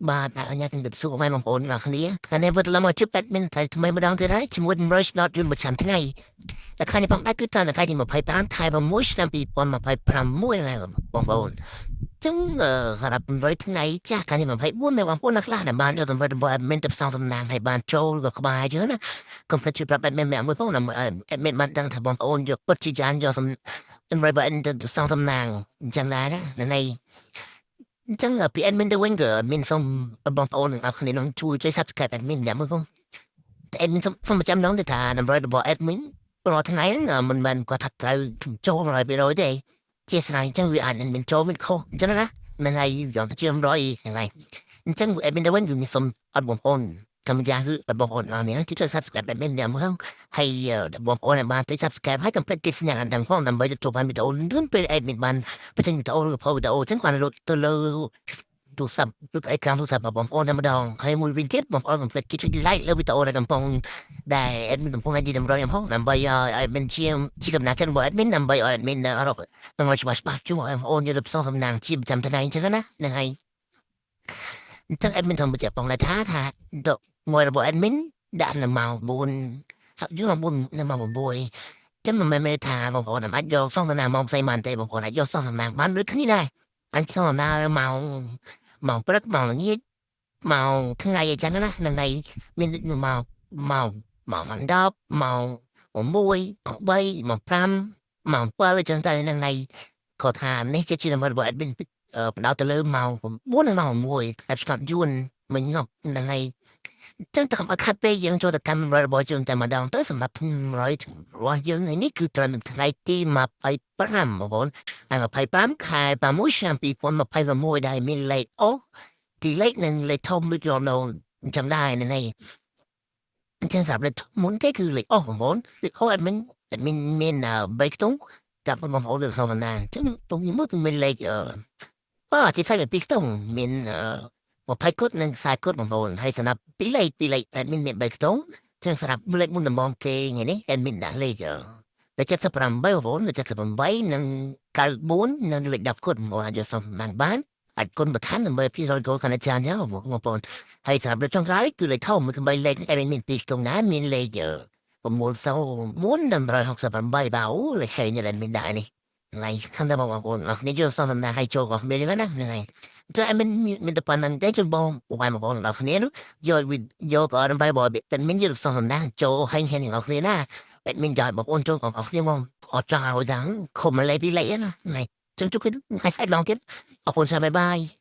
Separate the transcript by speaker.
Speaker 1: បាទអញ្ញាជំរាបសួរម៉ែបងប្អូនទាំងអស់គ្នាថ្ងៃនេះវិលត្រឡប់មកជួប admin ថ្មីថ្មីម្ដងទៀតហើយជាមួយនឹង Rush Not យូរមួយឆ្នាំថ្ងៃតែថ្ងៃនេះផងដែរគឺតាមថ្ងៃទី25ខែ6ឆ្នាំ2026ដែរបងប្អូនចឹងសម្រាប់8ថ្ងៃចាស់ថ្ងៃទី24មានបងប្អូនខ្លះដែលបានយកតម្រូវរបស់ admin ទៅផ្សងតំណាងឲ្យបានចូលក៏ក្បែរចឹងណាកុំភ្លេចជួយប្រាប់ admin ម្នាក់មួយផងដើម្បី admin បានដឹងថាបងប្អូនយកពិតជាចានយកតម្រូវរបស់ admin ទៅផ្សងតំណាងអញ្ចឹងដែរណានៃអញ្ចឹងពី admin ទៅវិញក៏ admin សូមបងប្អូនទាំងអស់គ្នានឹងជួយជួយ subscribe admin ម្នាក់មួយផងតែ admin សូមសូមបញ្ចាំនងទៅថាតម្រូវរបស់ admin រាល់ថ្ងៃហ្នឹងមិនមែនគាត់ថាត្រូវចូល100%ទេជាស្រ័យអញ្ចឹងវាអាចនឹងមានចូលមានខុសអញ្ចឹងណាមិនហើយយកទៅជា100ហ្នឹងហើយអញ្ចឹង admin ទៅវិញគឺមានសូមអត់បងប្អូនកម្មយ៉ាងគឺបងប្អូនអរនេះជួយ subscribe admin ម្នាក់មួយហើយបងប្អូនដែលបានជួយ subscribe ហើយកុំភ្លេចទីសញ្ញាដល់ផងដើម្បីទទួលបានវីដេអូលឿនពេល admin បានបញ្ចេញវីដេអូឬផុសវីដេអូអញ្ចឹងគាត់លុតទៅលើទូរស័ព្ទឬអេក្រង់ទូរស័ព្ទរបស់បងប្អូនតែម្ដងហើយមួយវិញទៀតបងប្អូនកុំភ្លេចចុច like លើវីដេអូដែលកំពុងដែល admin កំពុងឲ្យតម្រុយផងដើម្បីឲ្យ admin ជាជាកំណត់ចិត្តរបស់ admin ដើម្បីឲ្យ admin រកដើម្បីច្បាស់ច្បាស់ជួយឲ្យបងប្អូនយកទៅផ្សងសំណាងជាប្រចាំថ្ងៃអញ្ចឹងណាហ្នឹងហើយអញ្ចឹង admin សូមបញ្ជាក់ផងដែរថាថាទៅមួយរបស់ admin ដាក់នៅម៉ោង4យូរ4នៅម៉ោង6ចាំមិនមែនថាបងប្អូនអាចយកសងតំណាងម៉ោងផ្សេងបានទេបងប្អូនអាចយកសងតំណាងបានដូចគ្នាដែរអាចសងតំណាងម៉ោងម៉ោងព្រឹកម៉ោងល្ងាចម៉ោងថ្ងៃអញ្ចឹងណានៅមានម៉ោងម៉ោងម៉ោង10ម៉ោង6ម៉ោង3ម៉ោង5ម៉ោង7អញ្ចឹងតែនៅថ្ងៃគាត់ថានេះជាជារបស់ admin បដោតទៅលើម៉ោង9និងម៉ោង6តែស្កាត់យួនមិញងប់ហ្នឹងហើយចឹងតែកុំឲ្យខាត់ពេកយើងចូលទៅកម្មរបស់យើងតែម្ដងទៅសម្រាប់100របស់យើងថ្ងៃនេះគឺត្រូវនៅថ្ងៃទី25បងប្អូនហើយ25ខែ6ឆ្នាំ2026ដែលមានលេខអូទីលេខនិងលេខធំដូចយកនៅចាំដែរនេះអញ្ចឹងសម្រាប់លេខមុនគេគឺលេខអូបងប្អូនលេខអូ admin admin មាន3ខ្ទង់ចាប់បងប្អូនលើក្នុងណាអញ្ចឹងតងមួយគឺមានលេខអឺបាទទីផ្សេងពីរខ្ទង់មាន20គុតនិង40គុតបងប្អូនហើយសម្រាប់ពីរលេខពីរលេខ admin មាន3ខ្ទង់ចឹងសម្រាប់លេខមុនដំបូងគេថ្ងៃនេះ admin ដាក់លេខតែ78បងប្អូន78និង94និងលេខ10គុតបងប្អូនអាចយកសំបានបានអាចគុណបន្ថែមដើម្បី200គោលខណៈចានចឹងបងប្អូនហើយសម្រាប់លេខចុងក្រោយគឺលេខធំគឺ3លេខ admin មានពីរខ្ទង់ណាមានលេខ904និង168បាទអូលេខហេញ admin ដាក់នេះឡៃខំតែបងប្អូនអរគ្នាយកសំតំណាងឲ្យចូលក៏មានណាហ្នឹងហើយតែអមិនមានតែប៉ុណ្្នឹងទេជួយបងបងប្អូនអរគ្នានោះយកយកក៏ដើម្បីបើតែមានយកសំតំណាងចូលហែងហែងអរគ្នាណាបែបមានចោលបងប្អូនចូលអរគ្នាមកអត់ចង់ឲ្យដល់ខំលេពីលេណាហ្នឹងចឹងជួបគ្នាថ្ងៃស្អែកឡងទៀតអរគុណច្រើន bye bye.